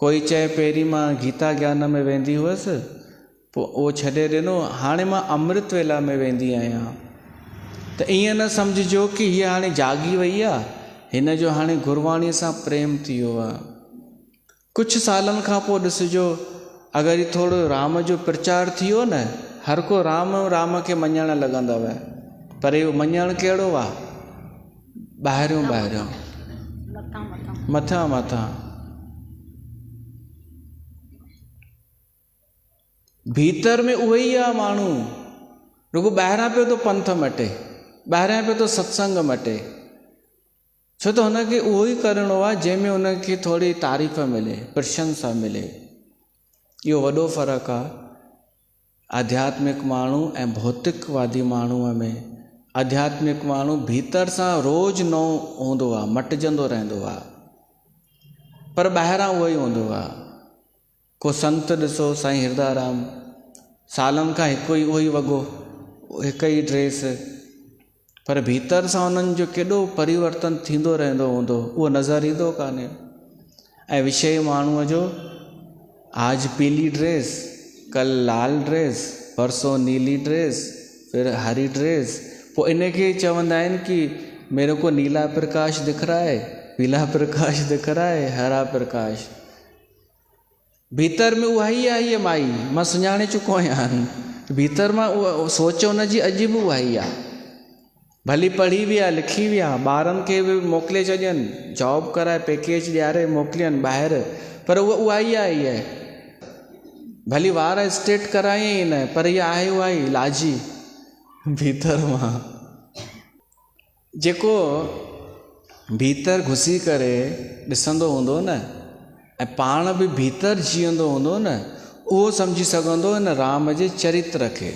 ڪوئي چئي پهرين مان گيتا گيان ۾ ويندي هئس، پوء اهو ڇڏي ڏنو، هاڻي مان امرت ويلا ۾ ويندي آهيان. ته ائين نه سمجهجو ڪي هيء هاڻي جاڳي وئي آ، هن جو هاڻي گرواڻيء سان پريم ٿي ويو آ. ڪجهه سالن کان پوء ڏسجو، اگر هي ٿورو رام جو پرچار ٿي ويو نه، هر ڪو رام رام کي مڃڻ لڳندو. پر اهو مڃڻ ڪهڙو آ؟ ٻاهريون ٻاهريون، مٿان مٿان. ڀيتر ۾ اهو ئي آ ماڻهو، رڳو ٻاهران پيو ٿو پنٿ مٽي، ٻاهران پيو ٿو ستسنگ مٽي. ڇو ته هن کي اهو ئي ڪرڻو آ جنهن ۾ هن کي ٿوري تعريف ملي، پرشنسا ملي. اهو وڏو فرق آ آڌياتمڪ ماڻهو ۽ ڀوتڪ وادي ماڻهوء ۾. آڌياتمڪ ماڻهو ڀيتر سان روز نئون هوندو آ، مٽجندو رهندو آ، پر ٻاهران اهو ئي هوندو آ. ڪو سنت ڏسو سائين هردارام سالن کان هڪ ئي اهو ئي وڳو هڪ ئي ڊريس پر ڀيتر سان انهن جو ڪيڏو پريورتن ٿيندو رهندو هوندو اهو نظر ايندو ڪانهي ۽ وشيه ماڻهوء جو آج پيلي ڊريس ڪل لال ڊريس پرسو نيلي ڊريس ڦر هري ڊريس پوء ان کي چوندا آهن ڪي ميري ڪو نيلا پرڪاش دک رها هي پيلا پرڪاش دک رها هي هرا پرڪاش ڀيتر ۾ اها ئي آهي هيء مائي، مان سڃاڻي چڪو آهيان. ڀيتر مان اها سوچ ان جي اڄ به اها ئي آهي. ڀلي پڙهي به آ، لکي به آ، ٻارن کي به موڪلي ڇڏين، جاب ڪرائي پيڪيج ڏياري موڪلين ٻاهر، پر اها اها ئي آهي هيء. ڀلي وار اسٽريٽ ڪرايائين نه، پر هيء آهي اها ئي لاجي ڀيتر مان. جيڪو ڀيتر گهسي ڪري ڏسندو هوندو نه ۽ پاڻ به ڀيتر جيئندو هوندو نه اهو سمجهي سگهندو هن رام جي چريتر کي.